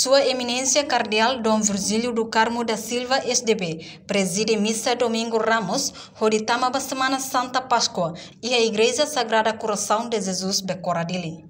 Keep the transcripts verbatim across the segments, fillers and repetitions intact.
Sua Eminénsia Kardeál Dom Virgílio do Carmo da Silva, S D B, prezide misa Domingu Ramus, hodi tama ba Semana Santa Páskua, iha Igreja Sagrada Coração de Jesus Becora Dili.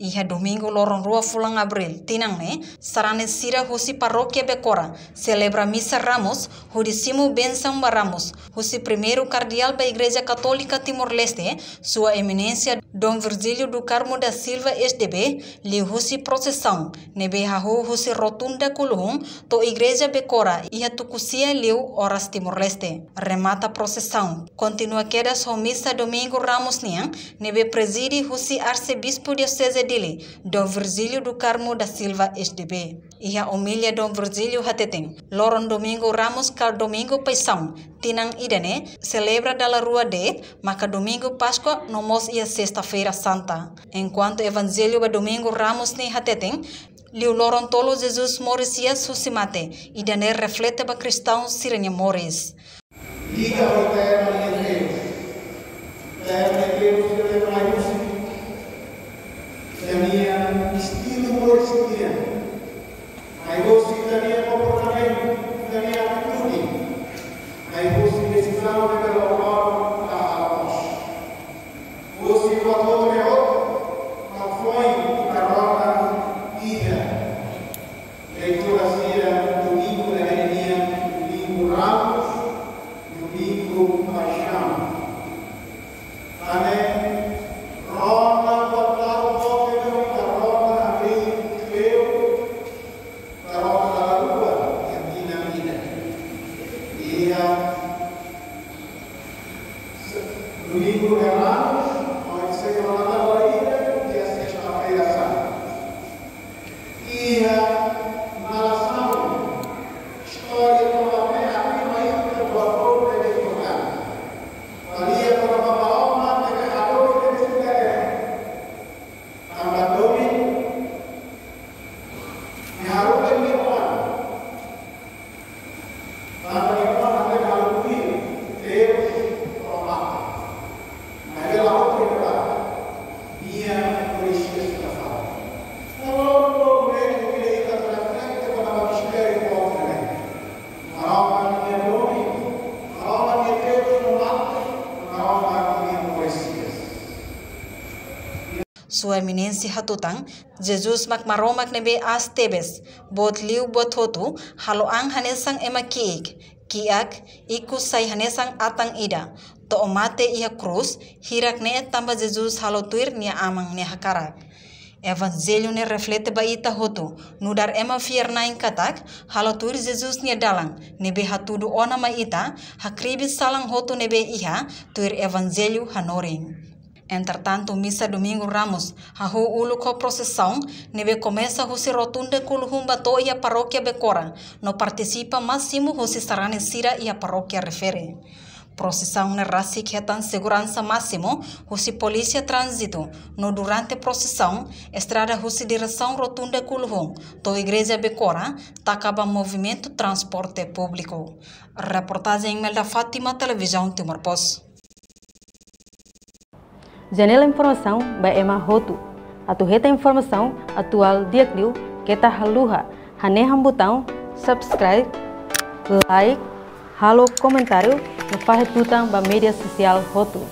Iha Domingu loron rua fulan Abríl, tinan ne'e, sarani sira husi Parókia Becora selebra misa Ramus, hodi simu bensaun ba Ramus, husi Primeiru Kardeál ba Igreja Katólika Timor-Leste, Sua Eminénsia Dom Virgílio do Carmo da Silva, S D B, liuhusi prosesaun ne'ebé hahú husi Rotunda Kuluhun to'o Igreja Becora, iha tuku sia liu oras Timor-Leste. Remata prosesaun, kontinua kedas ho misa Domingu Ramus nian, ne'ebé prezide husi Arsebispu Dioseze Dili, Dom Virgílio do Carmo da Silva, S D B. Iha omilia Dom Virgílio hateten, loron Domingu Ramus ka Domingu Paixaun, tinan ida-ne'e, selebra dala rua de'it, maka Domingu Páskua no mós iha Sesta-feira Santa. Enkuantu Evanjellu ba Domingu Ramus ne'e hateten, liu loron tolu Jesus moris hi'as husi mate, ida-ne'e reflete ba kristaun sira-nia moris. Liga ho tema nia Deus. Tema nia Deus, tema nia múzika. Ita-nia estilu moris nian. Mai husi ita-nia komportamentu, ita-nia atitude. Mai husi desizaun ne'ebé la'o ba halo mós. Husi fatór ne'e hotu, mak foin ita rona iha leitura sira Domingu ne'e nian, Domingu Ramus, Domingu Paixaun. Tanba rona, kuandu ita rona, ami kleur, ita rona dala rua iha tinan ida. Iha Domingu Ramus, ohin sei rona dala ida, iha Sesta-feira Santa. Iha narrasaun, istória tomak ne'e afirma ita buat hotu ne'ebé importante. Ko'alia kona-ba Maromak ne'ebé hadomi ne'ebé sudah era. Tanba domin, nia haruka nia oan. Tanba nia oan hatene halo tuir Deus Maromak. Maibé la'ós tuir Maromak. Nia koñese sira fali. Kalau problema ita reflete kona-ba mistériu povu ne'e. Maromak nia domin, Maromak nia Deus no mate, Maromak nia koñese. Sua Eminénsia hatutan, Jesus mak Maromak ne'ebé aas tebes, boot liu buat hotu, halo an hanesan ema ki'ik, kiak, ikus sai hanesan atan ida, to'o mate iha krús, hirak-ne'e tanba Jesus halo tuir nia Aman nia hakarak. Evanjellu ne'e reflete ba ita hotu, nu'udar ema fiar-na'in katak, halo tuir Jesus nia dalan, ne'ebé hatudu ona mai ita, hakribi salan hotu ne'ebé iha, tuir Evanjellu hanorin. Entretantu, misa Domingu Ramus, hahú uluk ho prosesaun, ne'ebé komesa husi Rotunda Kuluhun ba to'o iha Parókia Becora, no partisipa másimu husi sarani sira iha parókia refere. Prosesaun ne'e rasik hetan seguransa másimu husi Polísia Tránzitu, no durante prosesaun, estrada husi diresaun Rotunda Kuluhun to'o Igreja Becora, taka ba movimentu transporte públiku. Reportajen Imelda Fátima, Televizaun Timor Post. Janela informasaun ba ema hotu. Atu hetan informasaun atuál di'ak liu keta haluha hanehan butaun subscribe, like, halo komentáriu no fahe tutan ba média sosiál hotu.